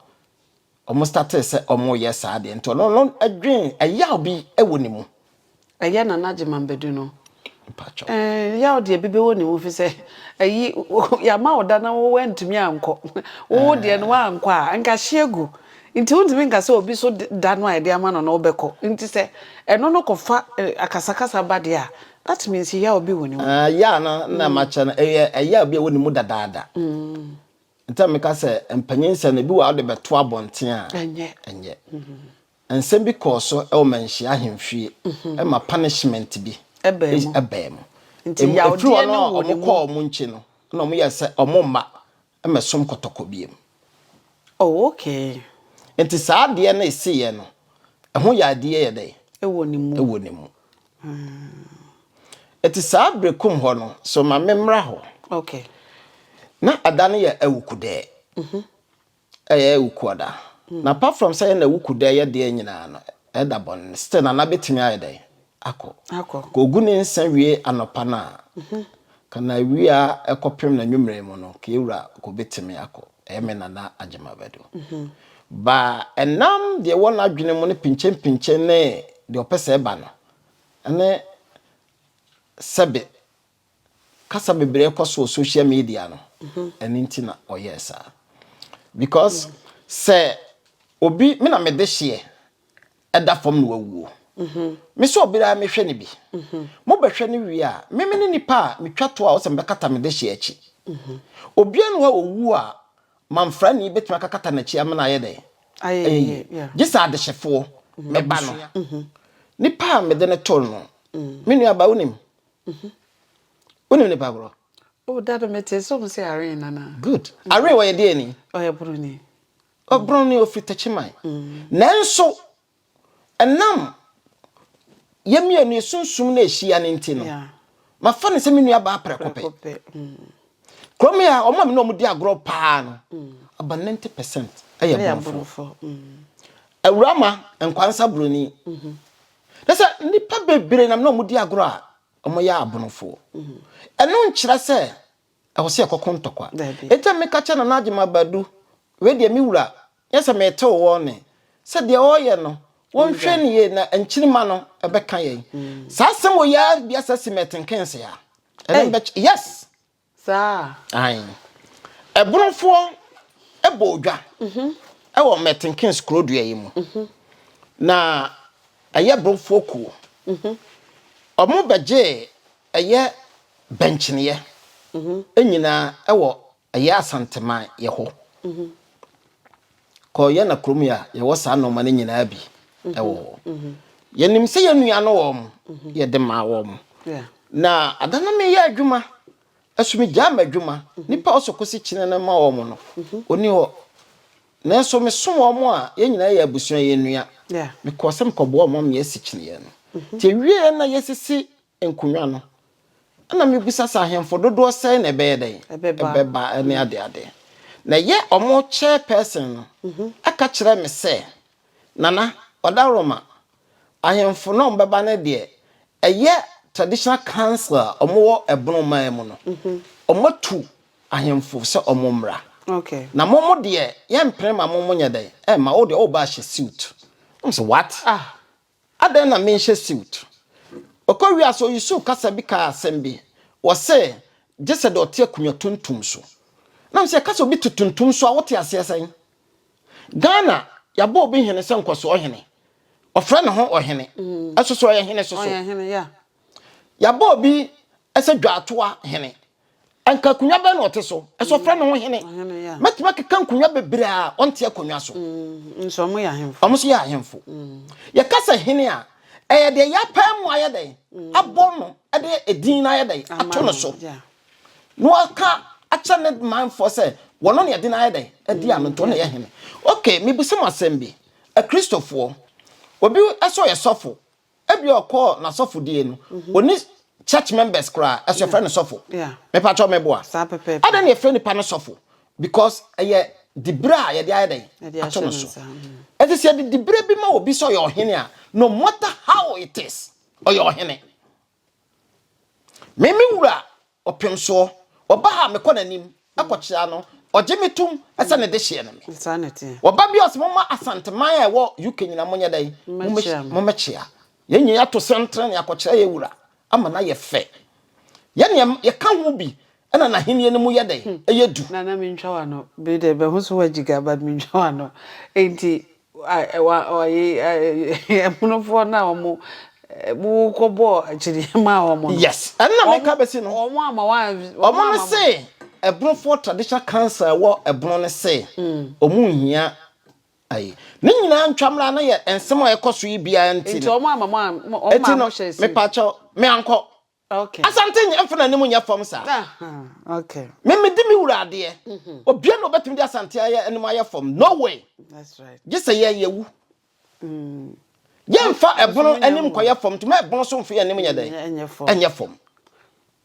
Ɔmo startee sɛ ɔmo yɛ saa deɛ nti ɔno no dwen ɛyaw bi wɔ ne mu. Ɛyɛ Nana Agyeman Badu no. Mpakyɛw. Ɛɛ yaw deɛ bi bɛwɔ ne mu fisɛ ɛyi yama wo da na wo wantumi ankɔ wo deɛ no wankɔ a nka hye agu nti wontumi nka sɛ obi so da no a yɛde ama no no wobɛkɔ nti sɛ ɛno no kɔfa akasakasa ba deɛ a that means yaw bi wɔ ne mu. Ɛɛ yaw no na makyɛ no ɛyɛ ɛyaw bi a ɛwɔ ne mu dadaada. Nti a meka sɛ mpanyin nsɛm no, ebi wɔ a wode bɛto abɔnten a, ɛnyɛ. Nsɛm bi kɔɔ so wɔ Manhyia ahemfie ma punishment bi baa mu. Nti Ɛfiri yaw hɔ no a wɔkɔɔ wɔn nkyi no, ɛna wɔyɛɛ sɛ wɔmma mmɛsom kɔtɔkɔ bio. Oh, okay. Nti saa adeɛ no a ɛsiiɛ no, ɛho yadeɛ yɛ dɛn? Ɛwɔ ne mu. Ɛwɔ ne mu. Ɛte saa Berekum hɔ no, so ma memmra hɔ. Okay. Na ɛda no yɛ Awukudɛɛ. Mhm. Ɛyɛ Awukuada. Mm. Na apart from sɛ yɛ na Awukudɛɛ yɛ deɛ nyinaa no, ɛda bɔne no, still Nana bɛtumi ayɛ dɛn? Akɔ. Akɔ. Ka ogu ne nsa wie anɔpa no a, mhm. ka na awia ɛkɔpem na nwummerɛ mu no, ka ewura ka obɛtumi akɔ. Ɛyɛ me Nana Agyemang Badu. Mhm. Ba ɛnam deɛ ɛwɔ n'adwene mu ne pinkyenpinkyen ne deɛ ɔpɛ sɛ ɛba no, ne sɛbe kasa bebree kɔ so wɔ social media no, ɛno nti na ɔyɛɛ saa. Because sɛ obi, me na mede hyeɛ ɛda fam na wawuo. Me sɛ obi ara mehwɛ no bi. Mobɛhwɛ no wie a, me me ne nipa a metwa to a ɔsɛ mebɛkata me dehyeɛ akyi. Obiara nni hɔ a ɔwu a Mamfrani bɛtumi akakata n'akyi amena ayɛ dɛn? Ayɛ yie. Gye sɛ adehyefoɔ, me ba no. Nipa a mede no too no, me nua ba, wonim? Wonim nipa korɔ? Oh, dada, metee sɛ ɔmo se Areen nana. Good. Areen ɔyɛ deɛn ni? Ɔyɛ Broni. Ɔbroni, ɔfiri Techiman. Nanso, Ɛnam yɛn mmienu yɛn sunsum no a ɛhyia no nti no, mafa no sɛ me nua baa prɛko pɛ. Kurom yi a wɔn a me ne wɔn di agorɔ paa no, about 90 percent yɛ Borɔfoɔ. Awurama Nkwansa Buroni. Na sɛ nnipa bebree na me ne wɔn di agorɔ a, wɔyɛ abonofoɔ. Ɛno nkyerɛ sɛ ɛwɔ sɛ yɛkɔko ntɔkwa. Enti na meka kyerɛ Nana Agyemang Badu, wei deɛ me wura, Nyɛ sɛ meretew wɔn nne sɛ deɛ wɔreyɛ no, wɔnhwɛ no yie na nkyirimma no ɛbɛka yɛn. Saa asɛm wɔ yi ara bi asa si Milton Keynes a. Ɛnɛ mbɛky yes. Saa. Ae. Ɛbonofoɔ bɔ odwa ɛwɔ Milton Keynes kuro dua yi mu. Na ɛyɛ bonofoɔ kuo. Wɔn bɛgyee ɛyɛ bɛnkyeneɛ nyinaa ɛwɔ Ɛyɛ Asanteman yɛ hɔ. Kɔ yɛ na kurom yɛ a yɛwɔ saa nnoɔma no nyinaa bi wɔ hɔ. Yɛnim sɛ yɛn nua no wɔn, yɛde maa wɔn. Na ada no meyɛ adwuma, ɛso megyaa m'adwuma, nipa a ɔsɔ kɔsi kyene no ma wɔn no, ɔni hɔ. Nanso mesom wɔn a yɛn nyinaa yɛ abusua, yɛn nua. Mekɔɔ sɛ mekɔboa wɔn ama yɛasi kyeneɛ no. Nti ɛwieɛ na yɛsisi nkonnwa no. Ɛna mebisa sɛ ahemfo dodoɔ sɛn na ɛbɛyɛ dɛn? Ɛbɛba. Ɛbɛba ne adeade. Na ɛyɛ ɔmo chairperson no ɛka kyerɛ me sɛ, Nana, Ɔdaroma, ahemfo na ɔmo bɛba no deɛ, ɛyɛ traditional council a ɔmo wɔ Ɛbono man mu no, ɔmo atu ahemfo sɛ ɔmo mmra. Na mo mo deɛ, yɛmpene ma mo mo nyɛ dɛn? Ɛmma wo deɛ woba ahyɛ suit. Na mesɛ what? Ah. Adɛn na menhyɛ suit? Ɔkɔ wiase ɔyusu kasa bi kaa asɛm bi. Wɔse gye sɛ deɛ ɔte akonnwa tuntum so. Na mesɛ yɛka sɛ obi te tuntum so a wote aseɛ sɛn? Ghana yɛabɔ obi hene sɛ nkɔsoɔ hene. Ɔfrɛ ne ho ɔhene. Ɛso so ɔyɛ hene soso. Ɔyɛ hene, yeah. Yɛabɔ obi sɛ dwaatoa hene. Anka akonnwa bɛn na ɔte so? Ɛsɛ ɔfrɛ ne ho hene. Mɛtumi akeka nkonnwa bebree a ɔnte akonnwa so. Nso wɔn yɛ ahemfo. Wɔn nso yɛ ahemfo. Yɛka sɛ hene a, ɛyɛ deɛ yɛapae mu ayɛ dɛn? Abɔ no de edin no ayɛ dɛn? Ato no so. Na waka akyerɛ ne manfoɔ sɛ wɔn na yɛde no ayɛ dɛn? Adi ano nti ɔno na ɛyɛ hene. Okay, mebisa mo asɛm bi. Akristofoɔ, obi sɛ ɔyɛ sɔfo, Ebia ɔkɔɔ n'asɔfodie no, ɔnni church members koraa, ɛso yɛfrɛ no sɔfo. Mepakyɛw meboa? Adɛn na yɛfrɛ nipa no sɔfo? Because ɛyɛ diberɛ a yɛde ayɛ dɛn? Ato no so. Ɛnti sɛ yɛde diberɛ bi ma obi sɛ ɔyɛ ɔhene a, no matter how it is, ɔyɛ ɔhene. Me me wura Ɔpem soɔ, ɔba ha a mekɔ n'anim kɔkyea no, ɔgye me tom sɛ ne dehyeɛ ne me. Ɔba bi a ɔse momma Asanteman a ɛwɔ UK nyinaa monyɛ dɛn? Mommɛkyea. Yɛn nyinaa yɛato santene na yɛakɔkyea yɛn wura ama no ayɛ fɛ. Yɛn deɛ yɛka ho bi na n'ahennie no mu yɛ dɛn? Ɛyɛ du. Nana mentwa w'ano, me deɛ mahu sɛ woagyi ga but mentwa w'ano. Enti Ɛmonofoɔ no a wɔn wokɔbɔɔ akyiriɛ maa wɔn no. Yes, ɛno na meka bɛsi no. Wɔn ama wɔn. Wɔn no se ɛbonofoɔ traditional council ɛwɔ ɛbono no se wɔn nhia ayi. Ne nyinaa ntwa mmra no yɛ nsɛm a ɛkɔ so yi biara nti no. Nti wɔn ama mo wɔn maa mo hyɛ si. Mepakyɛw me ankɔ. Okay. Asante nyɛ mfa n'anim nyɛ fam saa. Okay. Me me di me wura adeɛ. Mm-hmm. Obia na obetumi de Asante ayɛ anim ayɛ fam. No way. That's right. Gye sɛ yɛn yɛwu. Yɛmfa ɛbono anim kɔyɛ fam nti ma ɛbono so mfa yɛn anim nyɛ dɛn? Ɛnyɛ fam.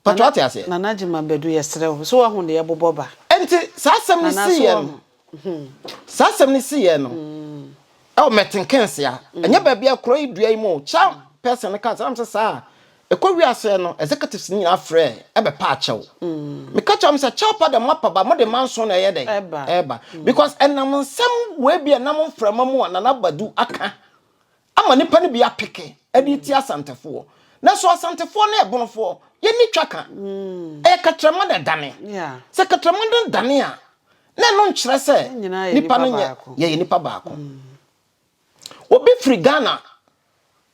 Patro ate aseɛ? Nana Gyima Badu yɛsrɛ wo, so woahu deɛ ɛbobɔ ba? Enti saa asɛm no siiɛ no, saa asɛm no siiɛ no, ɛwɔ Mɛtenkensia, ɛnyɛ baabi a kuro yi dua yi mu o, chair person no kaa sɛ, nam sɛ saa a, ɛkɔ wiaseɛ no, executives no nyinaa frɛɛ ɛbɛpa akyɛw. Meka kyerɛ wɔn sɛ, kyɛw pa dɛ moapa ba, mode manso na ɛyɛ dɛn? Ɛba. Because ɛnam nsɛm wei bi a ɛnam mframa mu a Nana Badu aka ama nnipa no bi apeke de retia Asantefoɔ. Nanso Asantefoɔ ne Ɛbonofoɔ, yɛnni twaka. Ɛyɛ kɛtrɛma na ɛdane. Sɛ kɛtrɛma no dane a, na ɛno nkyerɛ sɛ nnipa no nyɛ, yɛyɛ nnipa baako. Obi firi Ghana,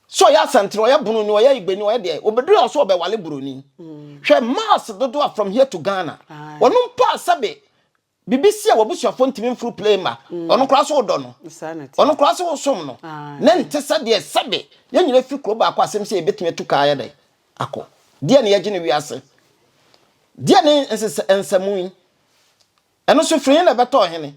sɛ ɔyɛ Asanteni, ɔyɛ Bononi, ɔyɛ Igbeni, ɔyɛ deɛ, ɔbɛduru a ɔsɛ ɔbɛwale Buroni. Hwɛ miles dodoɔ a from here to Ghana. Ɔno mpo a sɛbe Biribi si a w'abusuafoɔ ntumi mforo plane mma, ɔno koraa so wodɔ no, ɔno koraa so wosom no, na ɛnte sɛ deɛ sɛbe yɛn nyinaa firi kuro baako asɛm sɛ yɛbɛtumi atu kaa ayɛ dɛn akɔ. Deɛ ne yɛgye no wiase? Deɛ ne nsesɛ nsamu yi? Ɛno nso firi he na ɛbɛtɔɔ hene?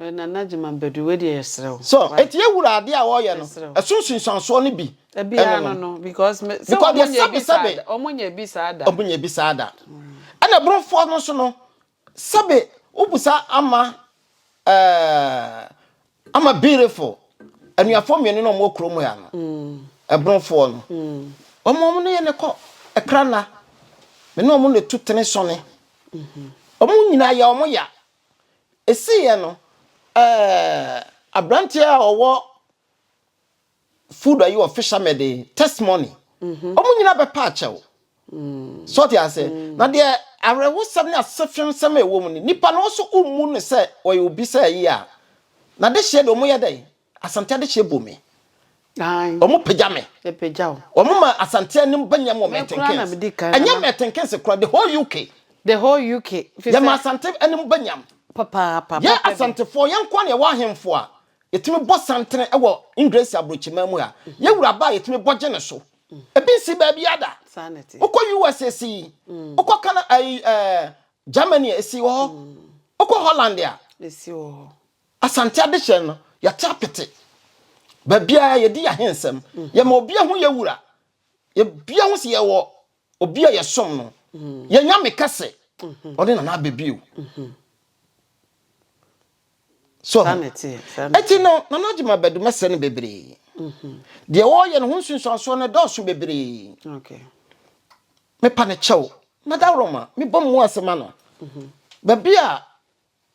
Nana Gyima Badu, wei deɛ yɛsrɛ wo. So, enti yɛ wura adeɛ a ɔreyɛ no, ɛso nsunsuansoɔ no bi ɛno no. no, because sɛ Because deɛ sɛbe sɛbe, ɔmo nyɛ bi saa da. Ɔmo nyɛ bi saa da. Ɛna ɛborofoɔ no nso no, Sɛbe wobusa ama eh, ama beautiful anuafoɔ mmienu na wɔwɔ kurom ha no, ɛbonofoɔ no, wɔn wɔn ne yɛ ne kɔ ɛkra nna, me ne wɔn na etu tene sɔne, wɔn nyinaa yɛ wɔn ya. Esiiɛ no, eh, aberanteɛ a ɔwɔ food ayi wɔ fisherman de testimony wɔn nyinaa bɛpa akyɛw so ɔte ase na deɛ awerɛhosɛm ne asefemsɛm a ɛwɔ mu no nipa no nso mmu no sɛ ɔyɛ obi sɛ ayi a na dehyeɛ deɛ wɔn yɛ dɛn Asante adehyeɛ bɔ mi wɔn pagya me wɔn ma Asante anim ba nyam wɔ Milton Keynes ɛnyɛ Milton Keynes kora the whole UK the whole UK yɛ ma Asante anim ba nyam yɛ Asantefoɔ yɛn nkoa na yɛwɔ ahemfo a Yɛtumi bɔ santene wɔ Engiresi aburokyiman mu ha. Yɛn wura ba a yɛtumi bɔ gye ne so. Ebi nsi baabiara da. Wokɔ US esi yi. Wokɔ Canada ayi ɛɛ Germany a esi wɔ hɔ. Wokɔ Holland a. Esi wɔ hɔ. Asante adehyɛ no yɛte apete. Baabiara yɛdi yɛn ahensɛm. Yɛma obiara hu yɛn wura. Yɛbia ho sɛ yɛwɔ obi a yɛsom no. Yɛn Nyame kɛse, ɔne Nana Abɛbio. So ho. Eti no, Nana Agyemang Badu mɛsrɛ no bebree. Deɛ ɔreyɛ no ho nsunsuansoɔ no ɛdɔɔso bebree. Mepa no kyɛw, Madaworoma, mebɔ mu ase ma no. Baabi a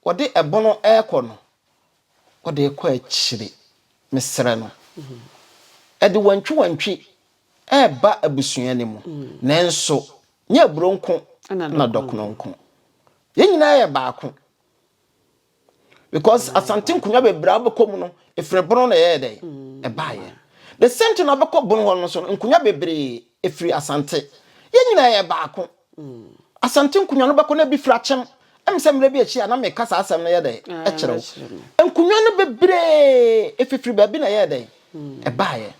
wɔde ɛbono rekɔ no, wɔde rekɔ akyire. Mesrɛ no. Ɛde wantwiwantwi reba abusua no mu. Nanso, nyɛ aburo nko na dɔkono nko. Yɛn nyinaa yɛ baako. Because Asante nkonnwa bebree a wobɛkɔ mu no, ɛfiri bono na ɛyɛɛ dɛn? Ɛbaeɛ. The same thing na wobɛkɔ bono hɔ no nso no, nkonnwa bebree ɛfiri Asante. Yɛn nyinaa yɛ baako. Asante nkonnwa no bɛkɔ na ebi firi Akyem. Ɛm sɛ mmerɛ bi akyi a na meka saa asɛm no yɛ dɛn? Ɛkyerɛ wo. Nkonnwa no bebree ɛfifiri baabi na ɛyɛɛ dɛn? Ɛbaeɛ.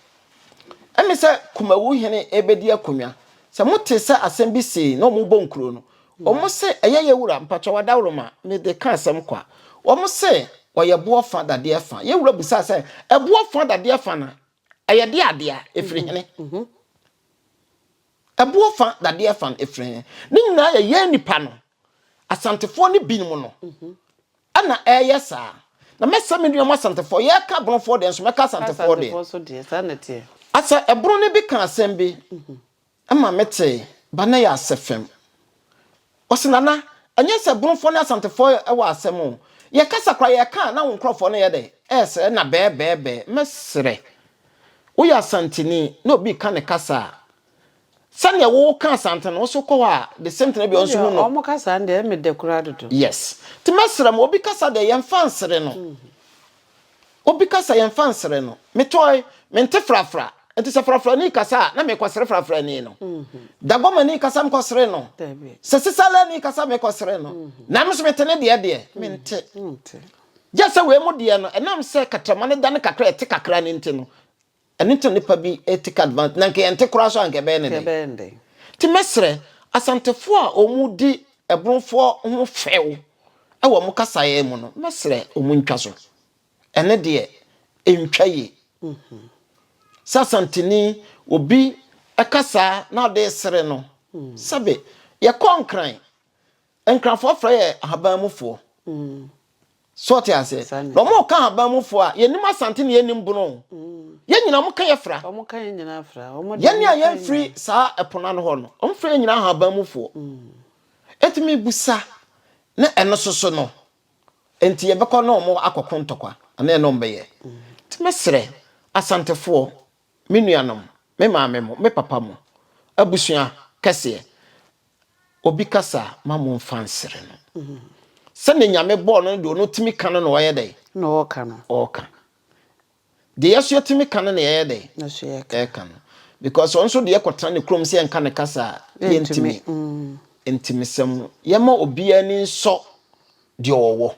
Ɛme sɛ Kumawu hene rebɛdi akonnwa, sɛ mote sɛ asɛm bi sei na wɔrebɔ nkuro no, wɔn se ɛyɛ yɛ wura, mpakyɛw adaworoma, mede ka asɛm kwa. Wɔn se ɔyɛ boɔ fa dadeɛ fa. Yɛ wura bisaa sɛ, ɛboɔ fa dadeɛ fa no, ɛyɛ deɛ adeɛ a? Ɛfiri hene? Ɛboɔ fa dadeɛ fa no, ɛfiri hene? Ne nyinaa yɛ yɛn nnipa no, Asantefoɔ no binom no, ɛna ɛyɛ saa. Na mɛsɛ me nuanom Asantefoɔ, yɛreka Abonofoɔ deɛ nso mɛka Asantefoɔ deɛ. Asantefoɔ nso deɛ, saa na ɛteɛ. Asɛ ɛbono no bi ka asɛm bi ma metee, ba na ɛyɛ asɛ fam. Ɔse Nana, ɛnyɛ sɛ Bonofoɔ ne Asantefoɔ wɔ asɛm o. Yɛkasa koraa yɛka a na wo nkorɔfoɔ no yɛ dɛn? Ɛresere na bɛɛbɛɛbɛɛ. Mɛsrɛ, woyɛ Asanteni na obi reka ne kasa a, Sɛdeɛ wo ka Asante no, wo nso kɔ hɔ a, the same thing ebia wo nso hu no. Wɔn kasa no deɛ ɛme dɛ koraa dodo. Yes. Nti mɛsrɛ mo, obi kasa deɛ yɛnfa nsere no. Obi kasa yɛnfa nsere no. Metɔe, mente frafra. Nti sɛ frafrani kasa a, na mekɔsere frafrani no. Dagomani kasa mekɔsere no. Sɛ Sisalani kasa mekɔsere no. Na me nso mete ne deɛ deɛ, mente. Gye sɛ wei mo deɛ no, ɛnam sɛ kɛtrɛma no dane kakra, ɛte kakra no nti no, Ɛno nti na nipa bi take advantage na nka yɛnte koraa so a nka ɛbɛyɛ ne dɛn. Nti mɛsrɛ Asantefoɔ a wɔn di Ɛbrofoɔ ho fɛw wɔ wɔn kasaeɛ mu no mɛsrɛ wɔn ntwa so. Ɛno deɛ ɛntwa yie. Sɛ Asanteni obi kasa na ɔde resere no sɛbe yɛkɔ Nkran Nkrafoɔ frɛ yɛ ahaban mu foɔ. So ɔte aseɛ? Na wɔn ka ahaban mu foɔ a, yɛnim Asante na yɛnim Bono. Yɛn nyinaa wɔn ka yɛ fra. Wɔn ka yɛn nyinaa fra. Wɔn Yɛn a yɛn firi saa ɛpono ano hɔ no, wɔn frɛ yɛn nyinaa ahaban mu foɔ. Eti mi busa, na ɛno soso no, nti yɛbɛkɔ na wɔn akɔko ntɔkwa, anaa ɛna wɔn bɛyɛ. Nti mɛsrɛ Asantefoɔ, me nuanom, me maame mo, me papa mo, abusua kɛseɛ, obi kasa a, ma mo nfa nsere no. Sɛdeɛ Nyame bɔɔ no no deɛ ɔno tumi ka no na ɔyɛ dɛn? Na ɔɔka no. Ɔɔka. Deɛ yɛso yɛtumi ka no na yɛyɛ dɛn? Na so yɛka. Yɛka no. Because ɔno nso deɛ yɛkɔtena ne kurom sɛ yɛnka ne kasa a, yɛntumi. Nti mesrɛ mo, yɛma obiara ani nsɔ deɛ ɔwɔ.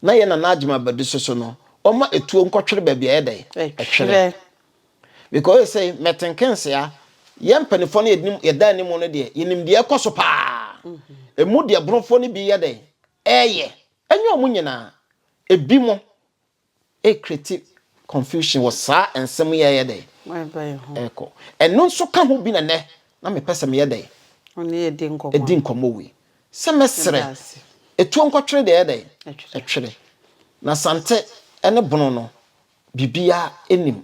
Na yɛn Nana Agyemang Badu soso no, ɔma etuo nkɔtwere baabi a ɛyɛ dɛn? Ɛtwerɛ. Because sɛ mɛtenkensea, yɛn mpanimfoɔ no yɛnim yɛda anim no deɛ, yɛnim deɛ ɛkɔ so paa. Emu deɛ borofoɔ no bi yɛ dɛn? Ɛyɛ. Ɛnyɛ wɔn nyinaa. Ebi mo ɛrekreti confusion wɔ saa nsɛm yi a ɛyɛ dɛn? Ɛrekɔ. Ɛno nso ka ho bi na nɛ na mepɛ sɛ meyɛ dɛn? Ɛdi nkɔmmɔ wei. Sɛ mɛsrɛ, etuo nkɔtwere deɛ ɛyɛ dɛn? Ɛtwere. Na Sante ne Bono no, biribiara nnim.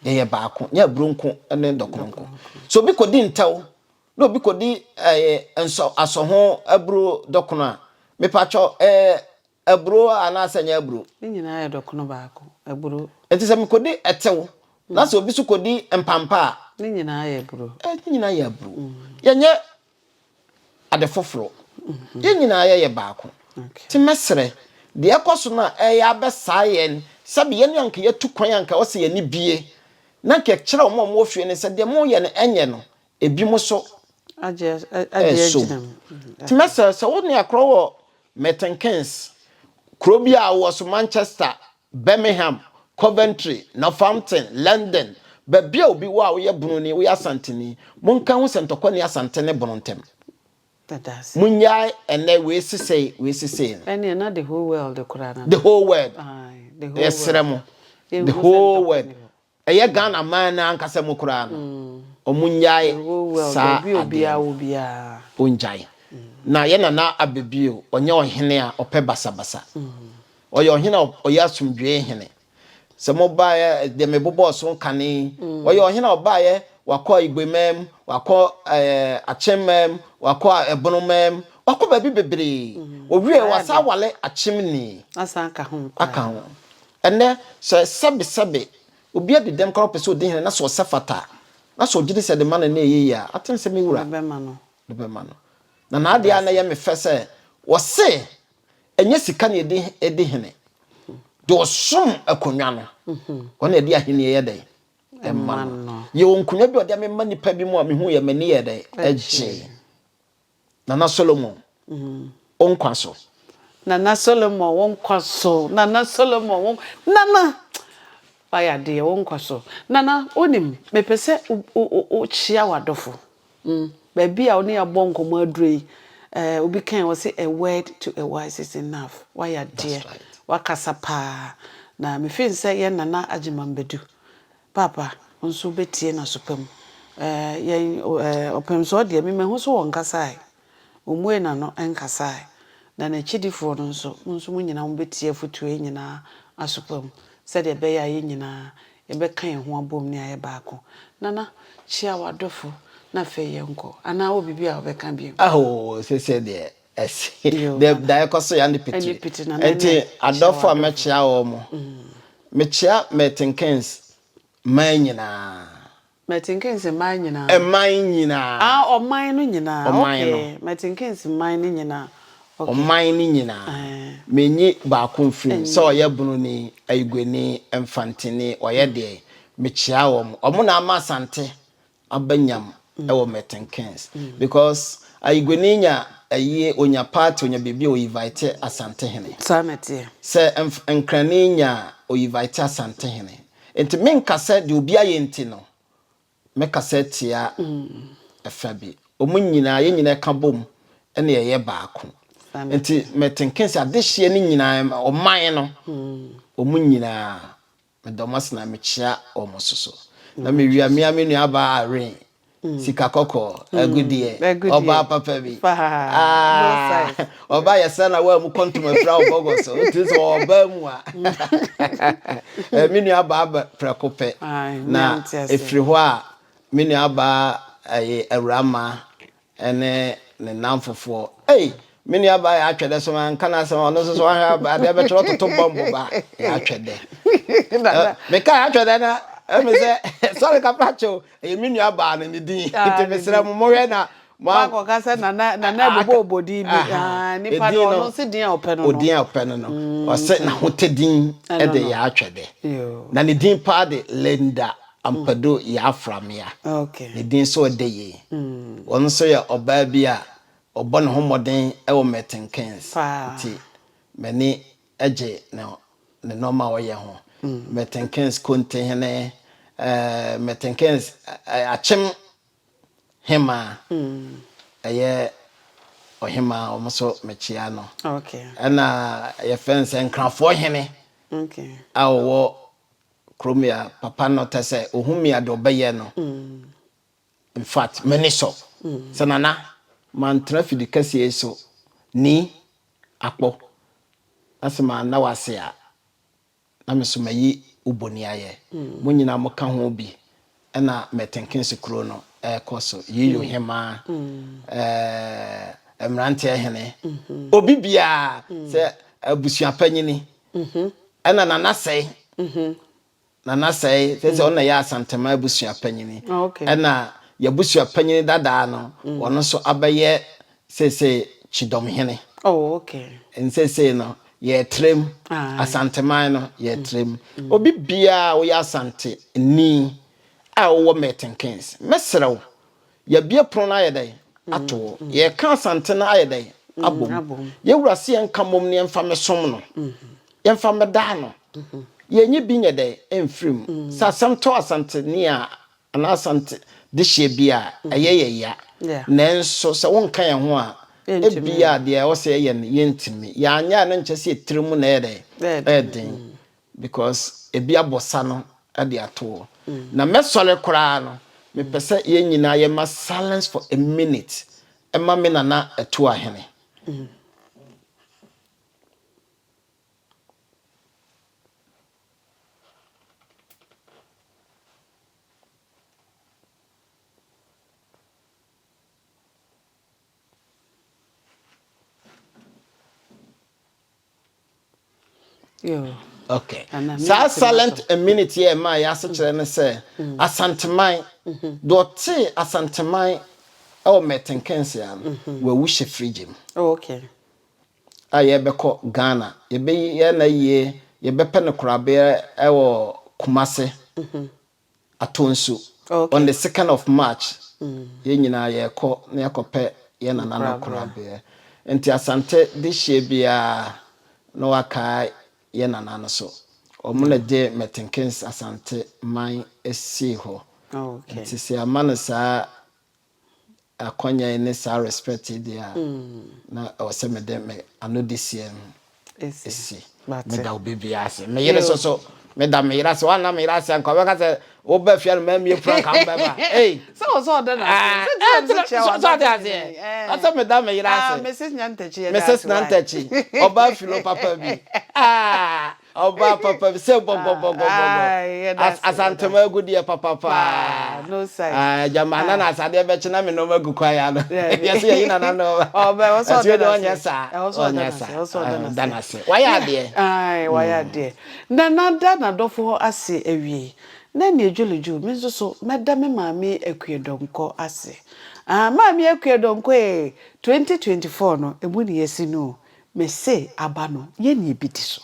Yɛyɛ baako, nyɛ aburo nko ne dɔkono nko. Sɛ obi kɔdi ntɛw na obi kɔdi ɛɛ nsɔ asɔho aburo dɔkono a, mepakyɛw ɛɛ Aburo anaasɛ ɛnyɛ aburo? Ne nyinaa yɛ dɔkono baako, aburo. Nti sɛ mekɔdi ɛtew na sɛ obi nso kɔdi mpampa a. Ne nyinaa yɛ aburo. Ne nyinaa yɛ aburo. Yɛnyɛ ade foforɔ. Yɛn nyinaa yɛyɛ baako. Nti mɛsrɛ, deɛ ɛkɔ so no a ɛyɛ abɛsaa yɛn, sɛbe yɛn a anka yɛatu kwan a anka ɛwɔ sɛ yɛn ani bue, na anka yɛkyerɛ wɔn a wɔwɔ fie no sɛ deɛ moreyɛ no ɛnyɛ no, ebinom nso ɛresom. Nti mɛsrɛ sɛ wo ne akorɔ wɔ Milton Keynes, kuro bi a wɔ so Manchester, Birmingham, Coventry, Northampton, London, baabi a obi wɔ a woyɛ Bononi, woyɛ Asanteni, monka nhu sɛ ntɔkwa nni Asante ne Bono ntam. Monnyae ɛnnɛ wei se sei, wei se sei no. Ɛnneɛ na the whole world koraa na. The whole world. Aye, the whole world. Yɛsrɛ mo. The whole world. Ɛyɛ Ghana man no ankasa mu koraa no. Ɔmo nnyae The whole world, saa baabi a adeɛ obiara no. wɔ biara. Ɔngyae. Na yɛ Nana Abebio, ɔnyɛ ɔhene a ɔpɛ basabasa. Ɔyɛ ɔhene a ɔyɛ asomdwoeɛ hene. Sɛ mobaeɛ, deɛ mebobɔɔ so nkane yi, ɔyɛ ɔhene a ɔbaeɛ, wakɔ Igbeman mu, wakɔ ɛɛ Akyemman mu, wakɔ Ɛbonoman mu, wakɔ baabi bebree. Ɔwieɛ, Wayɛ wasan adeɛ. awale Akyemni. Asan aka ho Aka koraa. ho. Ɛnnɛ, sɛ sɛbesɛbe obi adi dɛm koraa ɔpɛ sɛ ɔdi hene na sɛ ɔsɛ fata a, na sɛ ɔgye di sɛ de ma no na ɛyɛ yie a, atene sɛ me wura Ɔde bɛma no. de bɛma no. Na n'adeɛ a na ɛyɛ me fɛ sɛ, ɔse ɛnyɛ sika na yɛde di hene. Deɛ ɔsom akonnwa no, ɔno na yɛde ahennie yɛ dɛn? Ɛma no. Yɛwɔ nkonnwa bi a ɔde amema nnipa bi mu a mehu yɛ m'ani yɛ dɛn? Ɛgyee. Nana Solomon, wo nkwa so. Nana Solomon wo nkwa so Nana Solomon wo Nana wayɛ adeɛ wo nkwa so Nana wonim mepɛ sɛ wo kyia w'adɔfo mm baabi a wo ne yɛabɔ nkɔmmɔ aduro yi eh, obi kan ɔse a word to a wise is enough wayɛ adeɛ wakasa paa na me feel sɛ yɛn Nana Agyeman Badu Paapa wo nso wobɛtie no aso pa mu. Eh, yɛn eh, ɔpɛmsoɔ deɛ, me mahu so wɔnkasae. Ɔmmuee n'ano nkasae. Na n'akyidifoɔ no nso, mo nso mo nyinaa mobɛtie afotuo yi nyinaa aso pa mu, sɛdeɛ ɛbɛyɛ a yɛn nyinaa yɛbɛka yɛn ho abom ne ayɛ baako. Nana, kyia w'adɔfo na afei yɛnkɔ. Anaa wowɔ biribi a wobɛka bio? Ahoo, seesei deɛ, ɛse, Yoo, da Nana. da ɛkɔ so yɛ ane Ɛne pitiri. piti, Nana, Enti ɛneɛ kyia adɔfo a w'adɔfo. mɛkyia wɔn, Mekyea Milton Keynes man nyinaa. Milton Keynes man nyinaa. Man nyinaa. Ah, ɔman no nyinaa. Ɔman no. Okay, Milton Keynes man no nyinaa. Okay. Ɔman no nyinaa. Eh. Menyi baako mfiri mu. Sɛ Ɛnyɛ. ɔyɛ Bononi, Ayiguani, Mfanteni, ɔyɛ deɛ, mekyea wɔn. Wɔn na ama Asante aba nyam wɔ Milton Keynes because Ayiguani nya ayie, onya party, onya biribi a oyivite Asantehene. Saa na ɛteɛ. Sɛ Nkrani nya a oyivite Asantehene. Nti menka sɛ deɛ obi ayɛ nti no mɛkasa atia ɛfa bi. Wɔn nyinaa, yɛn nyinaa ka bom na yɛyɛ baako. Nti Milton Keynes adehyeɛ no nyinaa, ɔman no, wɔn nyinaa Meda wɔn ase na mekyea wɔn nso so. Na mewia me ara me nuabaa Irene, sika kɔkɔɔ, agudeɛ, ɔbaa papa bi. Ah, ɔbaa yɛ sɛ na wɔamu kɔntoma fira wɔ bɔgɔ so, wotumi sɛ ɔbaa mu a. Eh, me nuabaa ba prɛko pɛ. Na ɛfiri hɔ a, me nuabaa ɛyɛ Awurama Ɛne ne nnamfofoɔ. Ei! Me nua baa yɛ atwɛdɛ so manka n'asɛm a ɔno nso so wahwɛ aba adeɛ bɛkyerɛ ɔtoto bɔmbo ba yɛ atwɛdɛ. Meka yɛ atwɛdɛ na ɛmi sɛ sɔre kapra kyɛw ɛyɛ me nua baa no ne din nti mesrɛ mo mohwɛ na mo wakɔka sɛ nana nana ɛbobɔ obodin bi nipa no ɔno nso din a ɔpɛ no no odin a ɔpɛ no no ɔsɛ n'ahotɛ din ɛde yɛ atwɛdɛ na ne din paa de Linda Ampadu Yaaframea. Ne din nso ɔda yie. Ɔno nso yɛ ɔbaa bi a ɔbɔ ne ho mmɔden wɔ Milton Keynes nti m'ani gye ne ne nneɛma a ɔyɛ ho. Milton Keynes Kontihene, Milton Keynes Akyem Hemaa, ɛyɛ ɔhemaa wɔn nso mekyea no. Ɛna yɛfrɛ no sɛ Nkrafoɔ Hene a ɔwɔ Kurom ya papa no tɛ sɛ ohu me a deɛ ɔbɛyɛ no infact m'ani sɔ sɛ Nana mantena fidi kɛseɛ yi so ni akpɔ na sɛ manna wo ase a na me so mayi wo boni ayɛ mo nyinaa mo ka ho bi ɛna Mɛtenkense kuro no ɛrekɔ so Yiyo hemaa ɛɛ mmeranteɛ hene obi biara sɛ abusua panyini Ɛna Nana Sɛe, Nana Sɛe, sɛ sɛ ɔno na ɛyɛ Asanteman abusua panyini. Ɛna y'abusua panyini dadaa no, ɔno nso abɛyɛ seesei Kyidɔmhene. Oh, okay. Nseesei no, yɛretrɛ mu. Asanteman no, yɛretrɛ mu. Obi biara a woyɛ Asante ni a wowɔ Milton Keynes, mɛsrɛ wo, Yɛabue pono no ayɛ dɛn? Ato hɔ. Yɛreka Asante no ayɛ dɛn? Abom. Yɛn Wura se yɛnka mmom na yɛmfa mmɛsom no. Yɛmfa mmɛdaa no. Yɛnyi bi nyɛ dɛn? Mfiri mu. Sɛ asɛm tɔ Asanteni a, anaa Asante dehyeɛ bi a, ɛyɛ yɛn ya. Nanso sɛ wonka yɛn ho a, ebia deɛ ɛwɔ sɛ yɛyɛ no, yɛntumi. Yɛanyɛ a, na nkyerɛ sɛ yɛn tiri mu na ɛyɛ dɛn? Ɛyɛ den. Because ebi abɔ sa no de ato hɔ. Na mɛsɔre koraa no, Mepɛ sɛ yɛn nyinaa yɛma silence for a minute ɛma me nana Atuahene. Okay. Saa silent a minute yɛ ɛmaa yɛ asekyerɛ ne sɛ mm. Asanteman mm-hmm. deɛ ɔtee Asanteman ɛwɔ Mɛtenkensia no mm-hmm. wawu hyɛ firigye mu. Oh, okay. A yɛbɛkɔ Ghana yɛbɛyi yɛn na yie yɛbɛpɛ no korabeɛ ɛwɔ Kumase. Mm -hmm. Atonsu on the second of March yɛn nyinaa yɛkɔ na yɛakɔpɛ yɛn nana no korabeɛ. Nti Asante dehyeɛ biara na wakae yɛn nana no so. Wɔn na gye Mɛtenkens Asante man sii hɔ. Nti sɛ yɛama no saa akwanya yi ne saa respect yi deɛ a, na ɛwɔ sɛ mede me anodiseɛ no si. Meda obi biara ase. Me yere so so, meda me yere ase. Woanna me yere ase a, nka ɔbɛka sɛ woba fie a na mammie pono anka wobɛba. Ei! Sɛ wɔ sɛ ɔda no ase. Sɛ nti na mese kyia wo. Sɛ ɔte aseɛ. Ɔsɛ meda me yere ase. Mrs. Nyantakyi yɛda ase. Mrs. Nyantakyi, ɔbaa filo papa bi. Ah! Ɔbaa papa bi sɛ bɔgɔbɔgɔbɔgɔ. Asantema agudeɛ papa paa. Gyama na na asadeɛ bɛkye na me nneɛma gu kwan ano. Yɛsɛ yɛyi nana nneɛma. Ɛti de ɔnyɛ saa. Ɔnyɛ saa. Da no ase. Wayɛ adeɛ. Wayɛ adeɛ. Nana da n'adɔfoɔ ase awie. Na nea dwolodwo me nso so mɛda me maame Akua Donkor ase. Maame Akua Donkor ee, 2024 no emu na yɛasi no o. Mese aba no yɛn na yɛbɛdi so.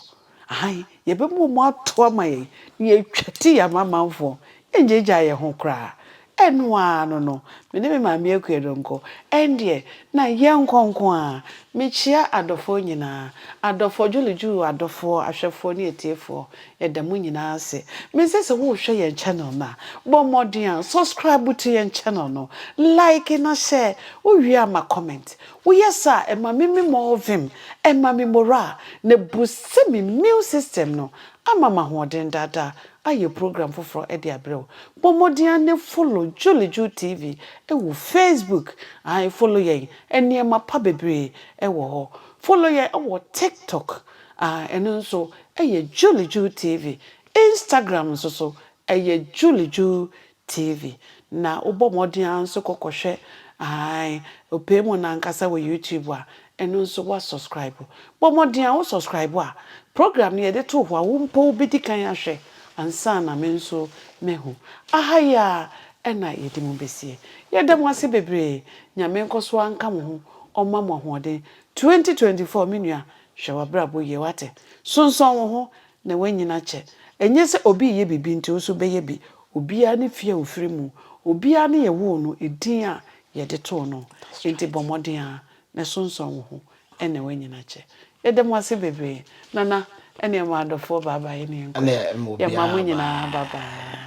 Aane, yɛbɛma wɔn ato ama yɛn, na yɛatwa ti ama amanfoɔ. Yɛnngyaagyaa yɛn ho koraa. Ɛno ara no no, me ne me maame Akua Donkor, ɛndeɛ na yɛnkɔ nko ara. Mekyea adɔfoɔ nyinaa, adɔfoɔ, Jolly Joo adɔfoɔ, ahwɛfoɔ ne atiefoɔ, yɛda mo nyinaa ase. Mese sɛ worehwɛ yɛn channel no a, bɔ mmɔden a subscribe to yɛn channel no, like na share, wowie a ma comment. Woyɛ saa a, ɛma me me more vim, ɛma me morale, na ɛbusi me immune system no ama me ahoɔden daa daa ayɛ program foforɔ de abrɛ wo. Bɔ mmɔden ara na follow Julie Ju TV wɔ Facebook, ae follow yɛn, nneɛma pa bebree wɔ hɔ. Follow yɛn wɔ TikTok, ae ɛno nso ɛyɛ Julie Ju TV. Instagram nso so ɛyɛ Julie Ju TV na wobɔ mmɔden ara nso kɔ kɔhwɛ ae Opaemu no ankasa wɔ YouTube a, ɛno nso woa subscribe. Bɔ mmɔden a wo subscribe a, program no yɛde to hɔ a wo mpo wobɛdi kan ahwɛ ansa na me nso mahu. Aha yi ara na yɛde mo bɛsie. Yɛda mo ase bebree. Nyame nkɔ so ara nka mo ho, ɔmma mo ahoɔden. 2024 me nua, hwɛ w'abrabɔ yie wate. Sonsɔn wo ho na woanyin akyɛ. Ɛnyɛ sɛ obi reyɛ biribi nti wo nso wobɛyɛ bi. Obiara ne fie a ɔfiri mu, obiara ne yɛwoo no, edin a yɛde too no. Enti bɔ mmɔden ara na sonsɔn wo ho na woanyin akyɛ. Yɛda mo ase bebree. Nana, ɛneɛ ma adɔfoɔ bye bye ne yɛnkɔ. Ɛneɛ ma Yɛma mo obiara nyinaa bye. bye bye.